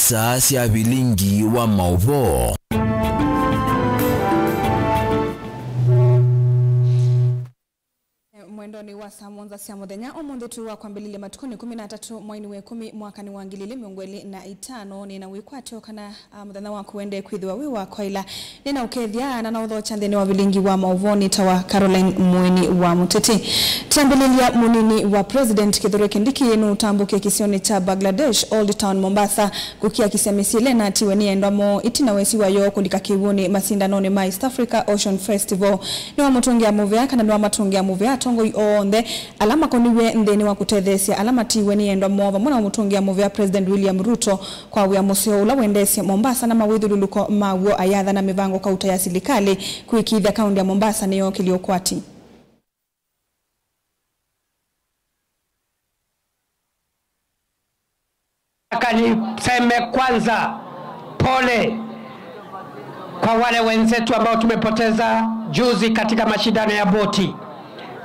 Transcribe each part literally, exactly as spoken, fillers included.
Star sya vilingi wa maũvoo. Mwendonĩ wa saa mũonza sya mũthenya, ũmũnthĩ twĩ wa kwambĩlĩlya matukũ nĩ kũmi na atatũ mweinĩ wa ĩkũmi mwakanĩ wa ngili ilĩ mĩongo ĩlĩ na itano, nĩ na wĩkwatyo kana, a, mũthenya waku wende kwĩthĩwa wĩ wa kwaĩla. Nĩ na ũkethya na na ũthokya nthĩnĩ wa vilingi wa maũvoo nĩ ta wa Caroline Mũeni wa Mũteti. Kyambĩlĩlya mũnini wa President Kithure Kindiki nũtambũkie kĩsionĩ kya Bangladesh, Old Town Mombasa, kũkiakisya mĩsyĩ ĩla ĩnatiwe nĩ endwa moo ĩtina wa ĩsiwa yoo kũlika kĩw'ũnĩ masindanonĩ ma East Africa Ocean Festival. Nĩwamũtũngĩa mũvea kana nĩwamatũngĩa mũvea atongoi onthe ala makoniw'e nthĩnĩ wa kũtetheesya ala matiiwe nĩ endwa moo, vamwe na ũmũtũngĩa mũvea President William Ruto kwa wĩa mũseo ũla wendeesye Mombasa na mawĩthyũlũlũko maw'o, ayathana mĩvango kauta ya silikalĩ kũĩkĩĩthya kaũntĩ ya Mombasa nĩyookĩlya ũkwati. Nataka niseme kwanza pole kwa wale wenzetu ambao tumepoteza juzi katika mashindano ya boti,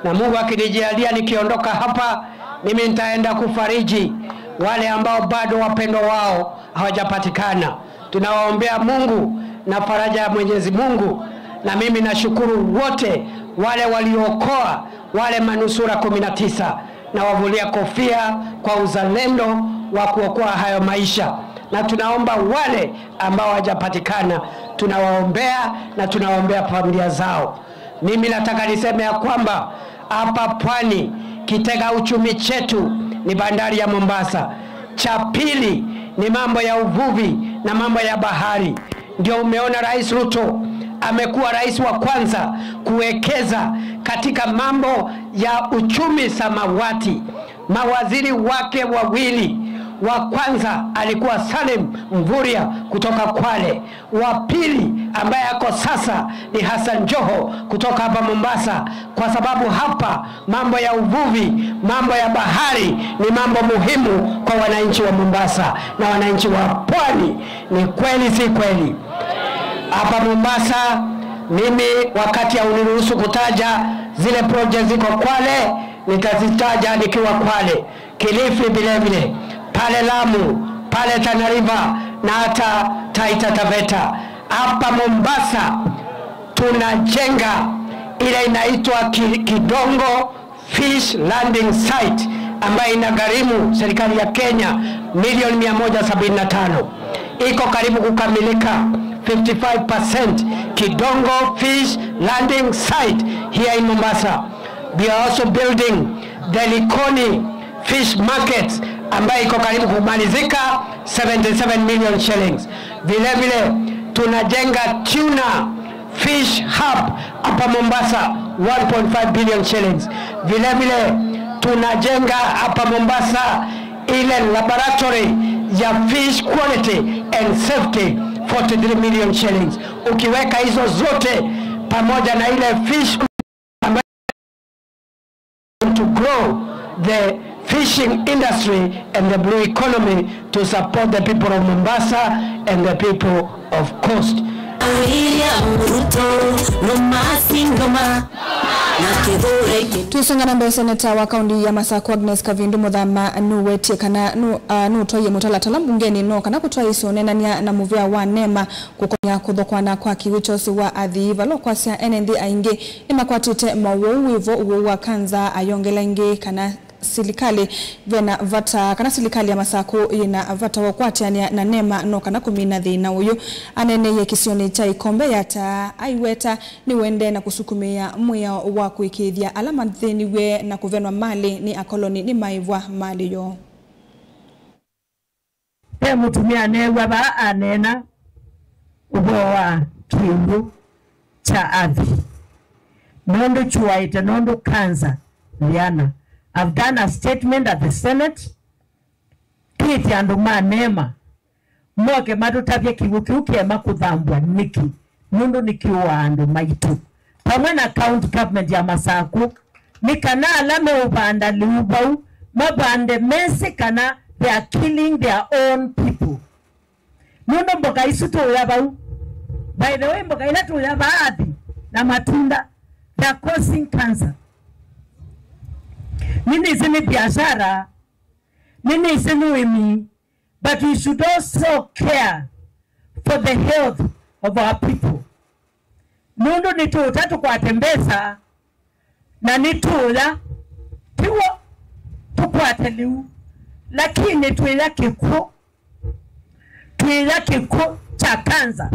na Mungu akinijalia, nikiondoka hapa, mimi nitaenda kufariji wale ambao bado wapendwa wao hawajapatikana. Tunawaombea Mungu na faraja ya Mwenyezi Mungu, na mimi nashukuru wote wale waliookoa wale manusura kumi na tisa. Nawavulia kofia kwa uzalendo wa kuokoa hayo maisha, na tunaomba wale ambao hawajapatikana, tunawaombea na tunawaombea familia zao. Mimi nataka niseme ya kwamba hapa pwani, kitega uchumi chetu ni bandari ya Mombasa. Cha pili ni mambo ya uvuvi na mambo ya bahari. Ndio umeona Rais Ruto amekuwa rais wa kwanza kuwekeza katika mambo ya uchumi samawati. Mawaziri wake wawili, wa kwanza alikuwa Salim Mvurya kutoka Kwale, wa pili ambaye ako sasa ni Hassan Joho kutoka hapa Mombasa, kwa sababu hapa mambo ya uvuvi, mambo ya bahari ni mambo muhimu kwa wananchi wa Mombasa na wananchi wa pwani. Ni kweli, si kweli? Hapa Mombasa, mimi wakati hauniruhusu kutaja zile project ziko Kwale, nitazitaja nikiwa Kwale. Kilifi vile vile, pale Lamu, pale Tana River na hata Taita Taveta. Hapa Mombasa tunajenga ile inaitwa Ki-, Kidongo Fish Landing Site ambayo inagharimu serikali ya Kenya milioni mia moja sabini na tano. Iko karibu kukamilika, fifty-five percent. Kidongo Fish Landing Site here in Mombasa. We are also building the Likoni Fish Market ambayo iko karibu kumalizika, seventy-seven million shillings. Vile vile tunajenga tuna fish hub hapa Mombasa, one point five billion shillings. Vile vile tunajenga hapa Mombasa ile laboratory ya fish quality and safety, forty-three million shillings. Ukiweka hizo zote pamoja na ile fish to grow the fishing industry and the blue economy to support the people of Mombasa and the people of Coast. William Ruto, no mercy, no ma-, na Kithure Ki- Tũisonga na mbee, seneta wa kaũntĩ ya Masakũ Agnes Kavindu Mũthama nũwetie kana nũ-, a, nũtwaie mũtalatala mbungenĩ no kana kũtwaĩĩsya ũneenany'a na mũvea wa NEMA kũkonya kũthokwana kwa kĩw'ũ kya ũsĩ wa athii, vala ũkwasya ene nthĩ aingĩ nĩmakwatĩte mowau wĩvo ũwau wa kanza. Ayongela ĩngĩ kana silikalĩ vena vata, kana silikalĩ ya Masakũ yĩna vata wa ũkwatĩanĩa na NEMA no kana kũmina thĩna ũyũ. Aneeneie kĩsionĩ kya Ikombe ya Taa, aiweta nĩwendee na kũsukumĩĩa mwĩao wa kũĩkĩĩthya ala mathĩniw'e na kũvenwa malĩ nĩ akoloni nĩmaĩvwa malĩ yoo. Ve mũtumĩa neew'a vaa aneena ũvoo wa kĩw'ũ kya athi, nũndũ kyũaĩte, nũndũ kanza. Liana, I've done a statement at the Senate, twĩtye andũ ma NEMA moke matũtavye kĩw'ũ kĩu kĩema kũthambw'a nĩkĩ, nũndũ nĩkĩũaa andũ maitũ, vamwe na county government ya Masakũ, nĩ kana ala meũvanda lĩu vau mavande mesĩ kana they are killing their own people. Nũndũ mboka isu tũũya vau, by the way, mboka ila tũũya vaa athi na matunda, they are causing cancer. Nĩnĩsĩ nĩ biashara, nĩnĩsĩ nĩ ũĩmi, but we should also care for the health of our people. Nũndũ nĩtũũta tũkwate mbesa, na nĩtũũya, tiw'o tũkwate lĩu, lakini twĩya kĩkw'ũ, twĩya kĩkw'ũ kya kanza.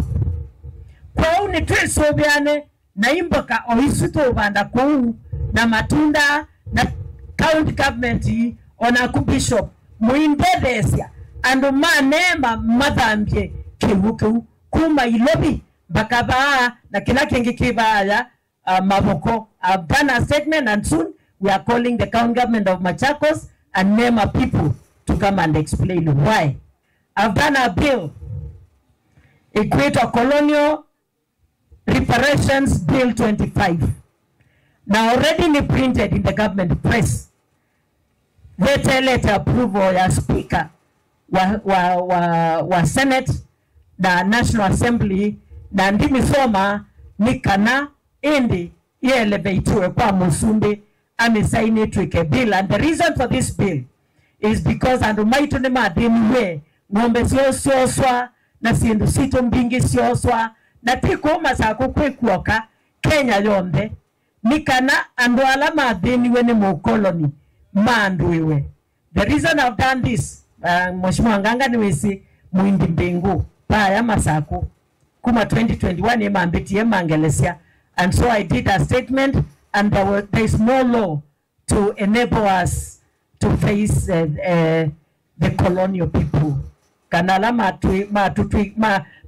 Kwoou nĩtwĩsũvĩane na imboka o isu tũũvanda kũu, na matunda, na county government, o naku bishop, mũindetheesya andũ ma Neema mathambye kĩw'ũ kĩu kuma Ilovi mpaka vaa na kĩla kĩngĩ kĩ vaaya, uh, Mavoko. I've done a statement and soon we are calling the county government of Machakos and Neema people to come and explain why. I've done a bill, ĩkwĩtwa Colonial Reparations Bill twenty-five. Na already nĩ printed in the government press. Vetelete approval ya speaker wa, wa, wa, wa Senate na National Assembly, na ndimĩsoma nĩ kana ĩndĩ ĩeleveitiwe kwa mũsumbĩ amĩsaini ĩtw'ĩke bill. And the reason for this bill is because andũ maitũ nĩmathĩniw'e, ng'ombe syoo syooswa na syĩndũ sitũ mbingĩ syooswa, na ti kũu Masakũ kwĩ kw'oka, Kenya yonthe, nĩ kana andũ ala mathĩniwe nĩ mũkoloni maandũĩwe. The reason I've done this, uh, Mheshimiwa Nganga nĩwĩsĩ Muindi Mbingu, vaya Masakũ, kuma twenty twenty-one nĩmambĩtie mangelesya, and so I did a statement, and there were, there is no law to enable us to face, uh, uh, the colonial people, kana ala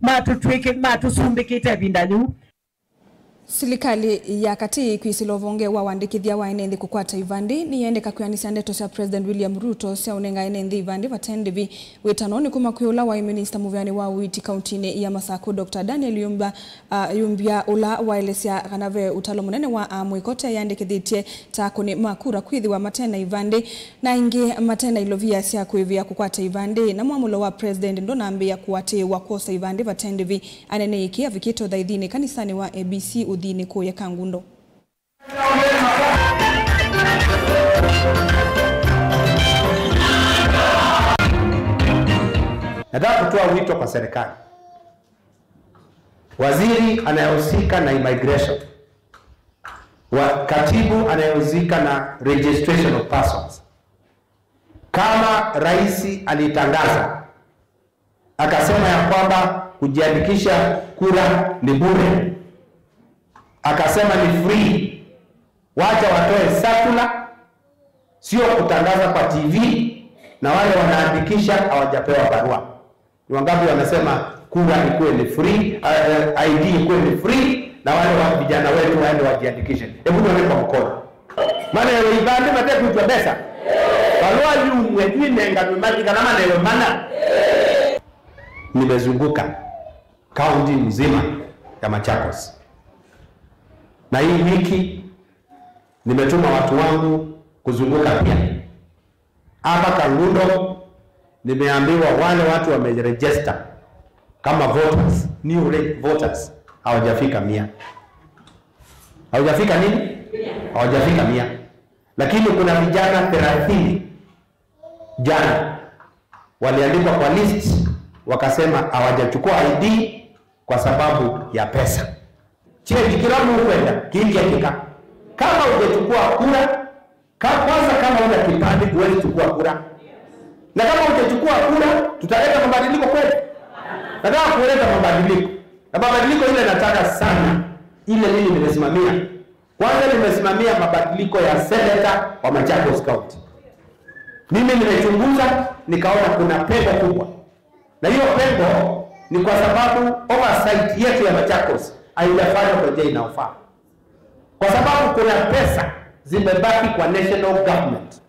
matũtwĩkĩte ĩvinda yĩu. Silikalĩ ya katĩ kwĩsĩla ũvonge wa wandĩkĩthya wa ene nthĩ kũkwata ivandĩ nĩyendeka kwĩanĩsya ndeto sya President William Ruto sya ũnenga ene nthĩ ivandĩ vate ndĩvi. Wĩtano nĩ kuma kwĩ ũla waĩ minista mũvĩanĩ wa ũiiti kauntinĩ ya Masakũ, Doctor Daniel Yumba, uh, Yumbia, ũla waelesya kana ve ũtalo mũnene wa amũika ũteeyandĩkĩthĩtye ta akũni ma kura kwĩthĩwa mate na ivandĩ, na aingĩ mate na ilovia sya kũĩvĩa kũkwata ivandĩ, na mwamũlo wa President ndũnambĩĩa kũatĩĩwa kwosa ivandĩ vate ndĩvi. Anene ĩkĩ avikĩte ũthaithinĩ kanisanĩ wa A B C ũthinĩ kũya Kangundo. Nataka kutoa wito kwa serikali. Waziri anayehusika na immigration, wa, katibu anayehusika na registration of persons, kama rais alitangaza, akasema ya kwamba kujiandikisha kura ni bure, akasema ni free. Wacha watoe circular, sio kutangaza kwa T V na wale wanaandikisha hawajapewa barua. Ni wangapi wanasema kura ikuwe ni free, uh, uh, I D ikuwe ni free, na wale wa vijana wetu waende wajiandikishe? Hebu nione kwa mkono. Manewe ivandĩ mate kwĩtwa mbesa. Valũa yumwe yu inenganwe mathi kana manewe mana. Nimezunguka kaunti mzima ya Machakos, na hii wiki nimetuma watu wangu kuzunguka pia. Hapa Kangundo nimeambiwa wale watu wameregister kama voters, new re-, voters, hawajafika mia. Hawajafika nini? Hawajafika mia. Lakini kuna vijana thelathini jana waliandikwa kwa list, wakasema hawajachukua I D kwa sababu ya pesa. Change kila mtu kwenda, kiingia kika. Kama hujachukua kura, Ka-, kwanza, kama una kipande, huwezi chukua kura. Na kama hujachukua kura, tutaleta mabadiliko kweli? Nataka kuleta mabadiliko. Na mabadiliko ile nataka sana, ile mimi nimesimamia. Kwanza, nimesimamia mabadiliko ya senator wa Machakos County. Mimi nimechunguza, nikaona kuna pengo kubwa. Na hiyo pengo ni kwa sababu oversight yetu ya Machakos haijafanywa kwa njia inayofaa. Kwa sababu kuna pesa zimebaki kwa national government,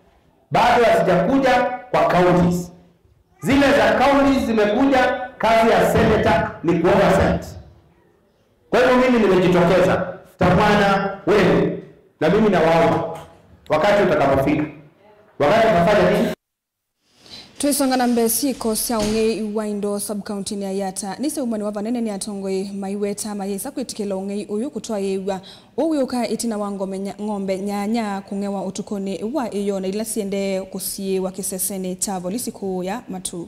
bado hazijakuja kwa counties. Zile za counties zimekuja, kazi ya senator ni kuoversight. Kwa hivyo mimi nimejitokeza, tamwana wenu, na mimi nawaomba, wakati utakapofika, wakati utafanya nini? Twĩsonga na mbee, syĩko sya ũng'ei wa indo sub-county-nĩ ya Yatta nĩsyaumaniwa vanene nĩ atongoi maiweta mayĩsa kwĩtĩkĩla ũng'ei ũyũ kũtwaĩĩw'a. Ũu wĩũka ĩtina wa ngome nya-, ng'ombe nyanya kũng'ewa ũtukũnĩ wa ĩyoo na ila siendee kũsiĩĩwa kĩsesenĩ kya volisi kũũya Matuu.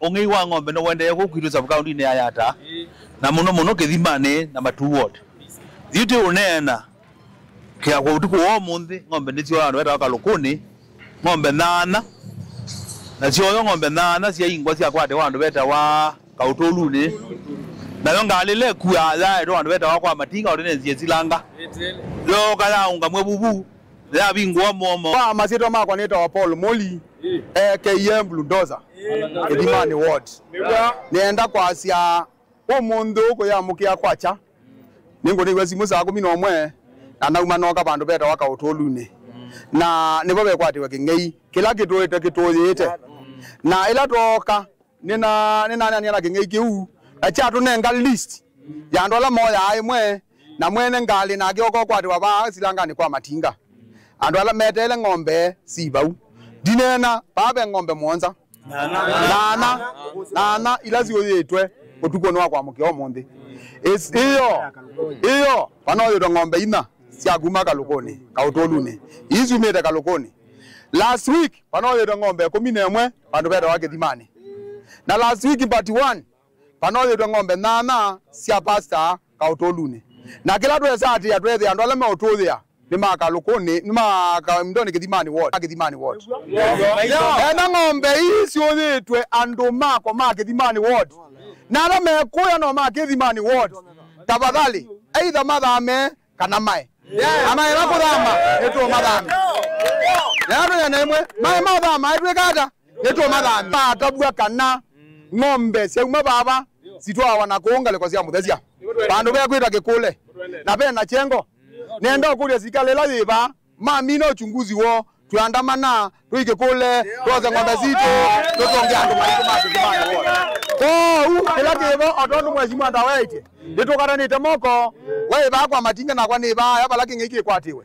Ũng'ei wa ng'ombe nĩũendeee kũu kwitũ sub-county-inĩ ya Yatta, na mũno mũno Kĩthimanĩ na Matuu ward. Yu tũũneena kĩa kwa ũtukũ wa ũmũnthĩ, ng'ombe nĩsyooawa vandũ vetawa Kalũkũnĩ, ng'ombe nyaanya, na syooawa ng'ombe nyaanya syaingwa syakwatĩwa vandũ vetawa Kaũtũlunĩ. Nayo ngalĩ ĩla ĩkuaa yaetwe vandũ vetawa kwa Matinga, ũtene nzia silanga. Yooka yaũngamw'a vuvu, yavingũa mũomo. Kwa masyĩtwa makwa nĩtawa Paul Moli, A K M Bulldozer, Kĩthimanĩ ward. Nĩenda kwasya ũmũnthĩ ũkũ yamũkĩa kwakya, nĩngũnĩw'a simũ saa kũmi na ũmwe, na nauma nooka vandũ vetawa Kaũtũlunĩ. Na nĩvo vekwatĩwe kĩng'ei kĩla kĩtũĩte kĩtũyĩĩte. Na ĩla twooka, nĩna-, nĩnaneanĩa na kĩng'ei kĩu, na kyatũnenga list ya andũ ala moyaa ĩmwe, na mwene ngalĩ nake oka ũkwatĩwa vaa silanganĩ kwa Matinga. Andũ ala meteele ng'ombe si vau. Ndineena, vaa ve ng'ombe mũonza. Nyaanya. Nyaanya ila siũyĩtwe ũtukũnĩ wa kwamũkĩa ũmũnthĩ. Ĩs-, ĩyo, ĩyo, vanoyĩtwe ng'ombe inya sya kuma Kalũkũnĩ, Kaũtũlunĩ. Ii syumĩte Kalũkũnĩ. Last week, vanoyĩtwe ng'ombe ĩkũmi na ĩmwe vandũ vetawa Kĩthimanĩ. Na last week, part one, vanoyĩtwe ng'ombe nyaanya sya pastor Kaũtũlunĩ. Na kĩla twesaatĩa tweethĩa andũ ala meũtũthĩa nĩ ma Kalũkũnĩ, nĩ ma Kamindonĩ Kĩthimanĩ ward, Kĩthimanĩ ward. Ena ng'ombe ii syũyĩtwe andũ makwa ma Kĩthimanĩ ward. Na ala mekũya no ma Kĩthimanĩ ward. Tafadhali, either mathame kana mae. Amaema kũthama, nĩtũũmathama. Na andũ nyana ĩmwe, mae mathama, etwĩka ata? Nĩtũũmathama. Matavw'a kana ng'ombe syauma vava sitwawa na kũu ngalĩko sya mũthesya. Vandũ vekwĩta Kĩkũle. Na ve na kyengo. Nenda ũkũlya sikalĩ ĩla yĩ vaa, mamina uchunguzi woo, tũandamana, tũikĩkũle, twose ng'ombe sitũ, tũtonge andũ maitũ ma Kĩthimanĩ ward. Kwoou, kĩla kĩvo, o tondũ Mheshimiwa ndawetie, nĩtũkatanĩte moko, we ĩvaa kwa Matinga nakwa nĩ ĩvaa, ya vala kĩng'ei kĩkwatĩwe.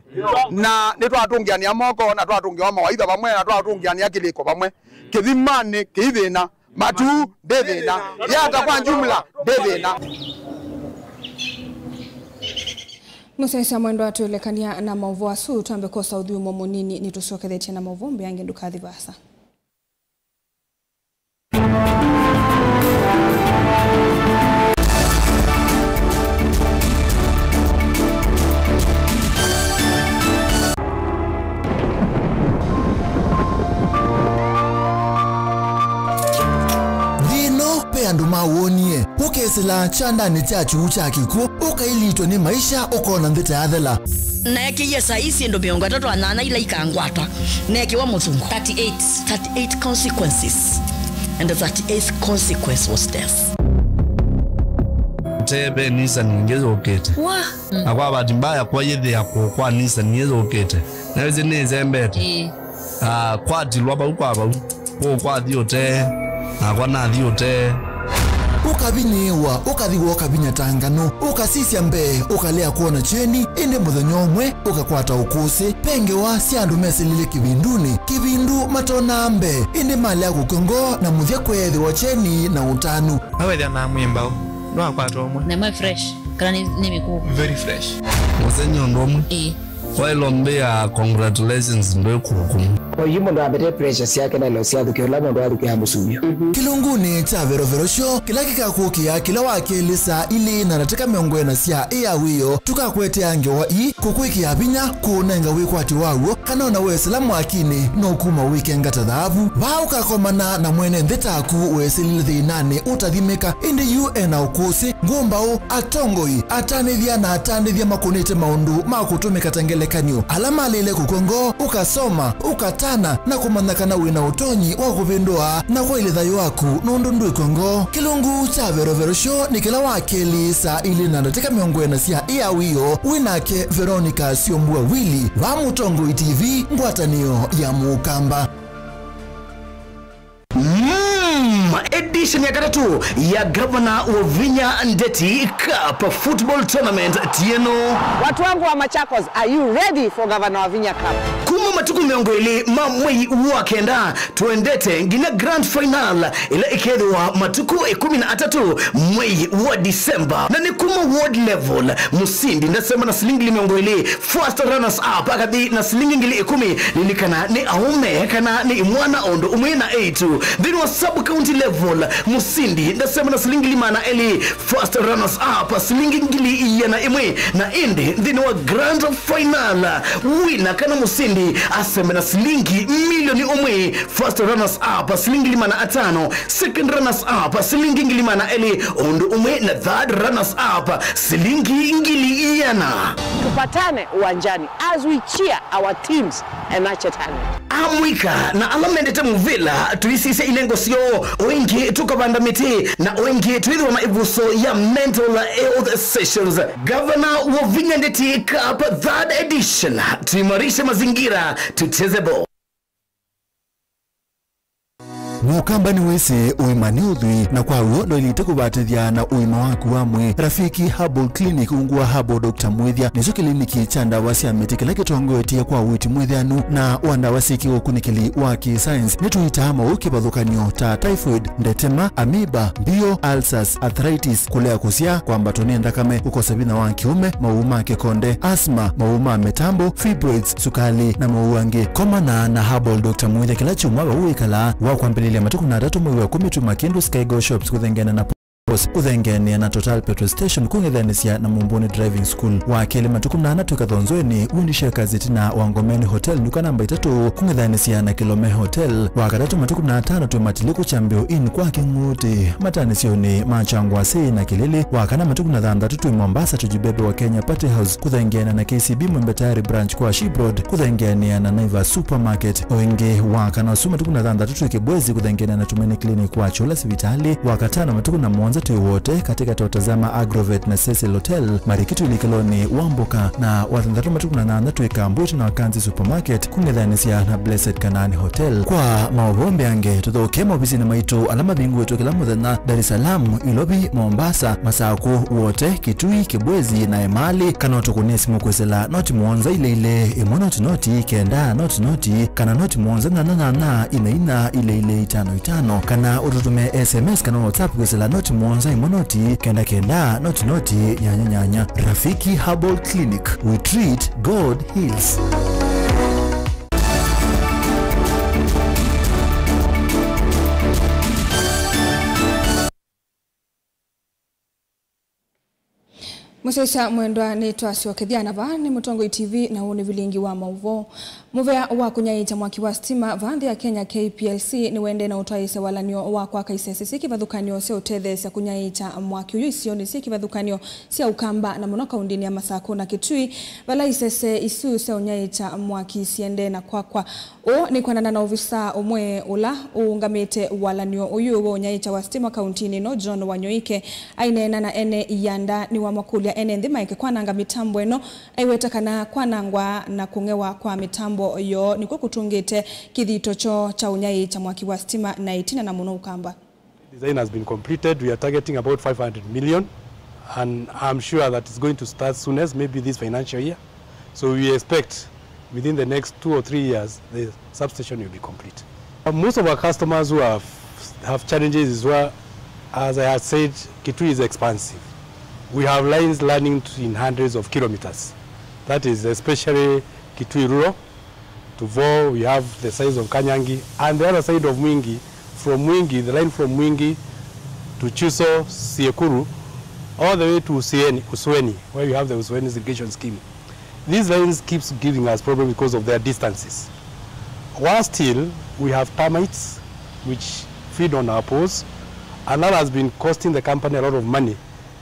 Na nĩtwatũngĩanĩa moko, na twatũngĩwa mawaitha vamwe, na twatũngĩanĩa kĩlĩko vamwe. Kĩthimanĩ kĩi thĩna, Matuu ndĩ thĩna, Yatta kwa jumla ndĩ thĩna. Mũsyaĩĩsya mwendwa, twĩlekany'a na maũvoo asu, twambe kwosa ũthyũmũo mũnini, nĩtũsyokethetye na maũvoo mbeange, ndũkathi vaasa. Nthĩ ĩno ve andũ mawonie. Ũkesĩla kyandanĩ kya kyuu kya kĩkw'ũ, ũkailitwe nĩ maisha, ũkona nthĩ ta yathela. Neekĩie saii syĩndũ mĩongo ĩtatũ na nyanya ila ikangwata. Neekĩwa mũthungu. Thirty-eight. Thirty-eight consequences. And the thirty-eighth consequence was death. Te ve Nissan ingĩ yũkĩte. Wa. Na kwa bahati mbaya, kwa yĩthĩa kũ kwa Nissan ĩyũkĩte. Na wĩsĩ nĩĩsembete. Ĩĩ. Ah, kwatilwa vau kwa vau. Kũu kwathi ũtee, nakwa nathi ũtee. Ũkavinyĩĩwa, ũkathi woo kavinya ta nganũ, ũkasisya mbee, ũkalea kwona kyeni, ĩndĩ mũthenya ũmwe ũkakwata ũkũsĩ. Ve ngewa sya andũ mesĩlĩlye kĩvindunĩ, kĩvindu matonaa mbee, ĩndĩ malea kũkw'a ngoo na mũthya kweethĩwa kyeni na ũtanu. Nawethĩa na mwĩmbaũ, nwakwata ũmwe. Na ĩmwe fresh, kana nĩ, nĩ mĩkũũ? Very fresh. Mũseni ũndũ ũmwe. Ĩĩ. Waĩlwa mbĩa, congratulations, ndwĩ kũkũ. Oyu mũndũ ambete pressure syake na ilo syathukĩa ũla mũndũ athukĩa mũsuvio. Kĩlungunĩ kya verovero syo, kĩla kĩkakũkĩa kĩla wa kelĩ saa ilĩ na ndatĩka mĩongo ĩna sya ĩa wĩoo, tũkakwetea ngewa ii, kũkwĩkĩa vinya, kũũnenga wĩkwatyo waw'o, kana ona wesĩla mwakinĩ, no kuma wĩkenga ta thaavu. Vaa ũkakomana na mwene nthĩ taku wesĩlile thĩnanĩ ũtathimĩka, ĩndĩ yu ena ũkũsĩ, ngũmbaũ, atongoi, atanĩthya na atandĩthya makũnĩte maũndũ ma kũtũmĩka ta ngelekany'o, ala malĩle kũkw'a ngoo, ũkasoma, ũkatana, na kũmanya kana wĩ na ũtonyi wa kũvĩndũa na kwaĩlya thayũ waku nũndũ ndwĩkw'a ngoo. Kĩlungu kya Verovero Show nĩ kĩla wa kelĩ saa ilĩ na ndatĩka mĩongo ĩna sya ĩa wĩoo, wĩ nake Veronica Syombua Willy, va Mũtongoi T V, ngwatanĩo ya Mũkamba. Mm, Eddie Edition ya katatũ ya Gavana Wavinya Ndeti Cup Football Tournament ti ĩno. Watu wangu wa Machakos, are you ready for Gavana Wavinya Cup? Kuma matukũ mĩongo ĩlĩ ma mwei wa kenda, tũendete nginya grand final ĩla ĩkethĩwa matukũ ĩkũmi na atatũ mwei wa December. Na nĩ kuma ward level, mũsindi ndasema na silingi ngili mĩongo ĩlĩ, first runners up akathi na silingi ngili ĩkũmi. Lilikana nĩ aũme kana nĩ imwana o ũndũ ũmwe na eĩtu. Nthĩnĩ wa sub county level, mũsindi ndasema na silingi ngili maana elĩ, first runners up silingi ngili ĩana ĩmwe, na ĩndĩ nthĩnĩ wa grand final, wina kana mũsindi asembe na silingi milioni ũmwe, first runners up silingi ngili maana atano, second runners up silingi ngili maana elĩ, o ũndũ ũmwe na third runners up silingi ngili ĩana. Tupatane uwanjani as we cheer our teams and nurture talent. Amũika na ala mendete mũvĩla, tũisisya inengo syoo, o ĩngĩ tũkavanda mĩtĩ, na o ĩngĩ twĩthĩwa na ĩvuso ya mental health sessions. Gavana Wavinya Ndeti Cup third edition, tuimarishe mazingira, tucheze ball. Mũkamba nĩwĩsĩ ũima nĩ ũthwii, na kwa w'o ndwaĩlĩte kũvatĩthya na ũima waku wa mwĩĩ. Rafiki Herbal Clinic, ungu wa Herbal Doctor Mwĩthya, nĩkyo kĩliniki kya ndawa sya mĩtĩ kĩla kĩtongoetye kwa ũiiti mwĩthĩanu na wa ndawa syĩ kĩũkunĩkĩli wa kĩ-science. Nĩtũitaa maũũ kĩvathũkany'o ta typhoid, ndetema, amoeba, mbio, ulcers, arthritis, kũlea kũsyaa, kwambatwa nĩ nthakame, kũkosa vinya wa kĩũme, maũũ ma kĩkonde, asthma, maũũ ma mĩtambo, fibroids, sukali, na maũũ angĩ. Komana na Herbal Doctor Mwĩthya kĩla kyumwa vau wĩkalaa, wa kwambĩlĩlya matukũ na atatũ mwei wa ĩkũmi tuma kĩndũ Skygo Shops kũthengeana na Pos, kũthengeanĩa na Total Petrol Station, kũng'ethanĩsya na Mumbuni Driving School. Wa kelĩ matukũ na ana twĩ Kathonzweni, Windy Shakers ĩtina wa Ngomeni Hotel, nduka namba itatũ, kũng'ethanĩsya na Kilome Hotel. Wa katatũ matukũ na atano twĩ Matiliku Chambio Inn kwa Kĩng'ũtĩ, matanĩsyonĩ ma Changwasi na Kĩlĩlĩ. Wa kana matukũ na thanthatũ twĩ Mombasa, Tujibebe wa Kenya Party House, kũthengeana na K C B Mwembe Tayari Branch kwa Ship Road, kũthengeanĩa na Naivas Supermarket. O ĩngĩ, wa kana ũsu matukũ na thanthatũ twĩ Kibwezi, kũthengeanĩa na Tumaini Clinic kwa Chula sivitalĩ. Wa katano matukũ na mũonza twĩ Wote, katika Totazama Agrovet na Cecil Hotel, Marikiti ũlikĩlonĩ wa Mboka. Na wa thanthatũ matukũ na nyanya twĩ Kambwiti na Wakanzi Supermarket, kũng'ethanĩsya na Blessed Canaan Hotel. Kwa maũvoo mbeange, tũthokee maovisinĩ maitũ ala mavingũĩtwe kĩla mũthenya, Dar es Salaam, Ilovi, Mombasa, Masakũ, Wote, Kitui, Kibwezi na Emali, kana ũtũkũnĩe simũ kwĩsĩla noti mũonza ilĩ ilĩ, ĩmwe noti noti, kenda noti noti, kana noti mũonza nyanya nyanya, ina ina, ilĩ ilĩ, itano itano, kana ũtũtũme S M S kana WhatsApp kwĩsĩla noti mũonza ĩmwe noti, kenda kenda, noti noti, nyanya nyanya. Rafiki Herbal Clinic, we treat, God heals. Mũsyaĩĩsya mwendwa, nĩtwasyokethya na vaa nĩ Mũtongoi T V, na ũũ nĩ vilingi wa maũvoo. Mũvea wa kũnyaĩĩkya mwaki wa sitima vaa nthĩ ya Kenya, K P L C, nĩwaendee na ũtwaĩĩsya walany'o wa kwaka isese syĩ kĩvathũkany'o sya ũtetheesya kũnyaĩĩkya mwaki ũyũ isionĩ syĩ kĩvathũkany'o sya Ũkamba, na mũno kaũndĩnĩ ya Masakũ na Kitui, vala isese isu sya ũnyaĩĩkya mwaki siendee na kwakwa. Ũũ nĩ kwendana na ovisa ũmwe ũla ũũngamĩte walany'o ũyũ wa ũnyaĩĩkya wa sitima kaũntĩnĩ ĩno, John Wanyoike, aineena na ene ianda, nĩwamakũlya ene nthĩ maeke kwananga mĩtambo ĩno, aiweta kana kwanangwa na kũng'ewa kwa mĩtambo yoo nĩkw'o kũtũngĩte kĩthito kyoo kya ũnyaĩĩkya mwaki wa sitima na ĩtina na mũno Ũkamba. Design has been completed. We are targeting about five hundred million, and I'm sure that it's going to start soonest, maybe this financial year. So we expect within the next two or three years, the substation will be complete. Uh, most of our customers who have, have challenges is where, as I had said, Kitui is expansive. We have lines running to, in hundreds of kilometers. That is especially Kitui Rural. To Vo, we have the sides of Kanyangi, and the other side of Mwingi, from Mwingi, the line from Mwingi to Chuso, Siekuru, all the way to Usieni, Usueni, where you have the Usueni irrigation scheme. These lines keeps giving us problem because of their distances. Worse still, we have termites which feed on our poles, and that has been costing the company a lot of money,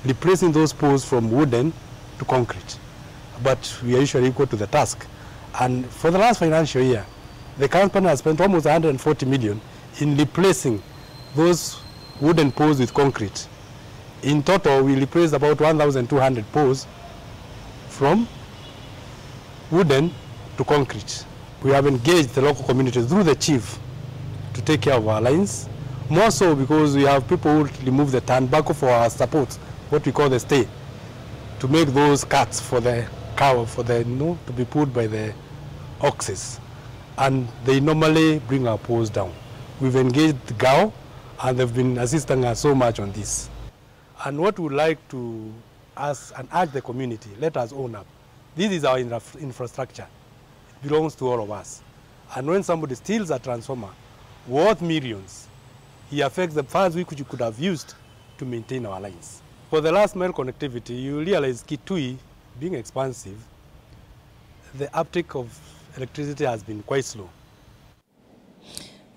replacing those poles from wooden to concrete. But we are usually equal to the task. And for the last financial year, the company has spent almost a hundred and forty million in replacing those wooden poles with concrete. In total, we replaced about one thousand two hundred poles from wooden to concrete. We have engaged the local community through the chief to take care of our lines. More so because we have people who remove the turnbuckle for our supports, what we call the stay, to make those carts for the cow, for the, you know, to be pulled by the oxes. And they normally bring our poles down. We've engaged GAO, and they've been assisting us so much on this. And what we would like to ask and urge the community, let us own up. This is our infra-, infrastructure. It belongs to all of us. And when somebody steals a transformer worth millions, he affects the funds which we could have used to maintain our lines. For the last mile connectivity, you realize Kitui being expansive, the uptake of electricity has been quite slow.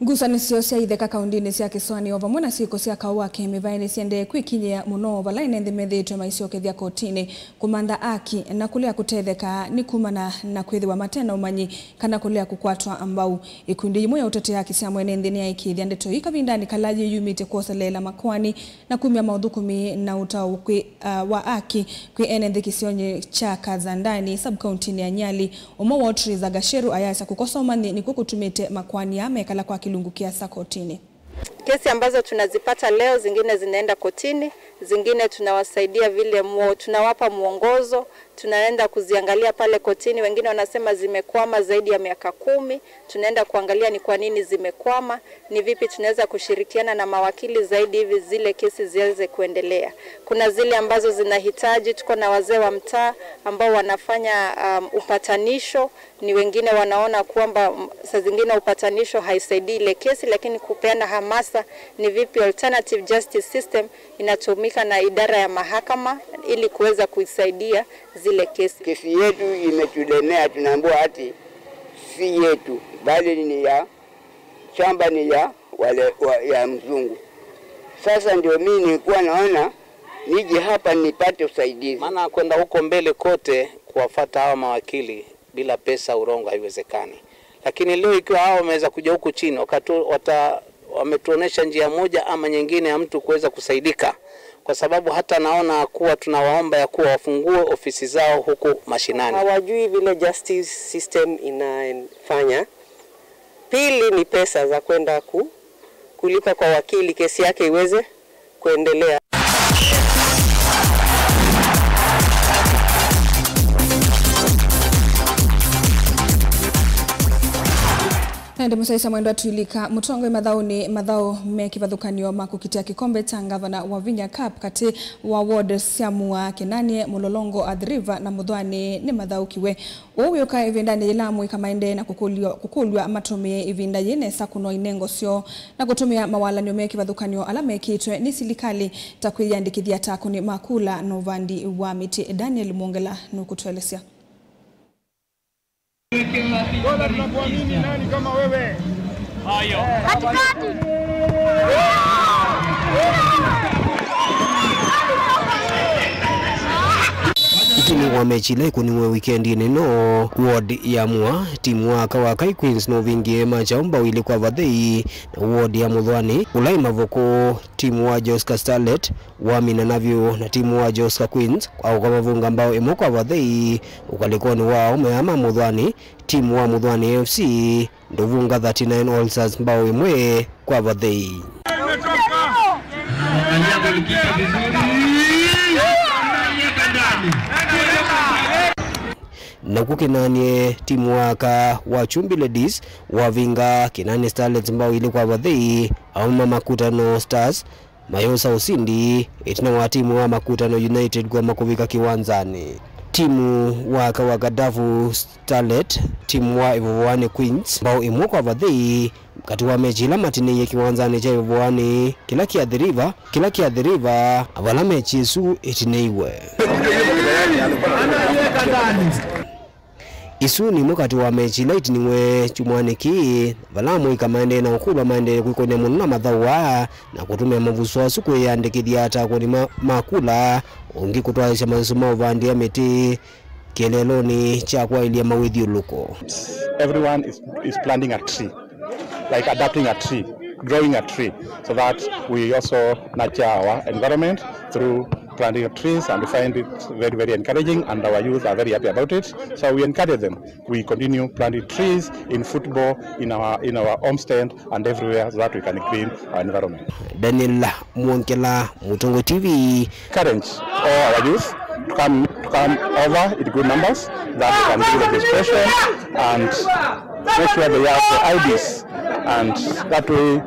Ngusanĩsyo sya itheka kaũndĩnĩ sya kĩsoanĩo vamwe na syĩko sya kaũ wa kĩmĩvaĩ nĩsiendee kwĩkinyĩa mũno vala ene nthĩ methĩĩtwe maisyokethya kotinĩ kũmantha aki na kũlea kũtetheka nĩ kumana na kwĩthĩwa mate na ũmanyi kana kũlea kũkwatwa mbau. Ĩkundi yĩmwe ya ũtetea aki sya mwene nthĩ nĩyaĩkĩĩthya ndeto ii kavindanĩ kala yĩyumĩte kwoseleela makoani na kumya maũthũkũmi na ũtao kwĩ, uh, wa aki kwĩ ene nthĩ kĩsionĩ kya Kazandani, sub-county-nĩ ya Nyali. Ũmwe wa Teresa Gacheru ayasya kũkosa ũmanyi nĩkw'o kũtumĩte makoani aa mekala kwa kĩlungu kĩasa kotinĩ. Kesi ambazo tunazipata leo, zingine zinaenda kotini, zingine tunawasaidia vile muo-, tunawapa mwongozo, tunaenda kuziangalia pale kotini. Wengine wanasema zimekwama zaidi ya miaka kumi, tunaenda kuangalia ni kwa nini zimekwama, ni vipi tunaweza kushirikiana na mawakili zaidi hivi zile kesi ziweze kuendelea. Kuna zile ambazo zinahitaji, tuko na wazee wa mtaa ambao wanafanya, um, upatanisho, ni wengine wanaona kwamba, mm, saa zingine upatanisho haisaidii ile kesi, lakini kupeana hamasa ni vipi alternative justice system inatumika na idara ya mahakama ili kuweza kuisaidia zile kesi. Kesi yetu imetulemea, tunaambiwa ati si yetu, bali ni ya shamba, ni ya wale, wa, ya mzungu. Sasa ndio mimi nilikuwa naona nije hapa nipate usaidizi. Maana kwenda huko mbele kote kuwafuata hawa mawakili bila pesa urongo haiwezekani. Lakini leo ikiwa hao wameweza kuja huku chini, wakatu-, wata-, wametuonesha njia moja ama nyingine ya mtu kuweza kusaidika, kwa sababu hata naona kuwa tunawaomba ya kuwa wafungue ofisi zao huku mashinani. Hawajui vile justice system inafanya. Pili ni pesa za kwenda ku-, kulipa kwa wakili kesi yake iweze kuendelea. Na ĩndĩ mũsyaĩĩsya mwendwa, twĩlika mũtongoi mathaũnĩ, mathaũ me kĩvathũkany'o ma kũkitĩa kĩkombe kya ngavana wa Vinya Cup katĩ wa ward sya Mua, Kenanie, Mũlolongo, Athi River na Mũthwani nĩmathaũkiwe. Ũu wĩũka ĩvindanĩ yĩla amũika maendee na kũkũlw'a, kũkũlw'a matũmĩe ĩvinda yĩ nesa kũnoa inengo syoo na kũtũmĩa mawalany'o me kĩvathũkany'o ala mekĩtwe nĩ silikalĩ, ta kwĩyĩandĩkĩthya ta akũni ma kula na ũvandi wa mĩtĩ. Daniel Mwongela nũkũtũelesya. Bora tunakuamini, nani kama wewe? Katikati. Ĩtina wa mechi ila ikũniwe wikendinĩ ĩno, ward ya Mua, timu wa Kawakai Queens nũvingie macha mbao ilĩ kwa vathei na ward ya Mũthwani, ũla ĩ Mavoko, timu wa Joska Starlet wamina na vyũ na timu wa Joska Queens kwa ũkamavunga mbao ĩmwe kwa vathei. Ũkalĩkonĩ wa aũme aa ma Mũthwani, timu wa Mũthwani F C ndũvunga thirty-nine All Stars mbao ĩmwe kwa vathei. Naku Kenanie, timu wa aka wa Chumbi Ladies wavinga Kenanie Starlets mbao ilĩ kwa vathei, aũme ma Makutano Stars mayũsa ũsindi ĩtina wa timu wa Makutano United kwama kũvika kĩwanzanĩ. Timu wa aka wa Kadavu Starlet, timu wa Ĩvovoanĩ Queens mbao ĩmwe kwa vathei katĩ wa mechi ila matinĩie kĩwanzanĩ kya Ĩvovoanĩ kĩla kĩ Athi River, kĩla kĩ Athi River, vala mechi ĩsu ĩtinĩiwe. Isu nĩ imwe katĩ wa mechi ila itiniwe kyumwanĩ kĩĩ, vala amũika maendee na ũkũlwa maendee kwĩkũnĩa mũno na mathaũ aa na kũtũmĩa mavuso asu kwĩyandĩkĩthya ta akũni ma, ma kula, ũngĩ kũtwaĩĩsya mavuso ma ũvandĩa mĩtĩ kĩeleelonĩ kya kwaĩlya mawĩthyũlũko. Everyone is, is planting a tree, like adapting a tree, growing a tree, so that we also nurture our environment through planting trees, and we find it very, very encouraging, and our youth are very happy about it. So we encourage them. We continue planting trees in football, in our, in our homestead, and everywhere, so that we can clean our environment. Daniel Mwongela, Mutongo T V. Encourage all our youth to come, to come over in good numbers, that we can do registration and make sure they have the I Ds, and that way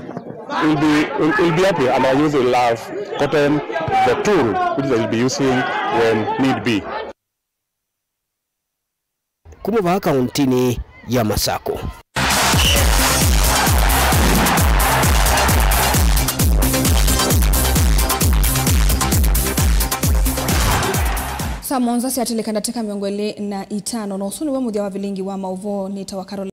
we'll be, we'll, we'll be happy, and our youth will have gotten the tool which they will be using when need be. Kuma vaa kauntinĩ ya Masako. Saa mũonza syatĩlĩka ndatĩka mĩongo ĩlĩ na itano, na ũsu nĩw'o mũthya wa vilingi wa maũvoo. Nĩtawa Caroline.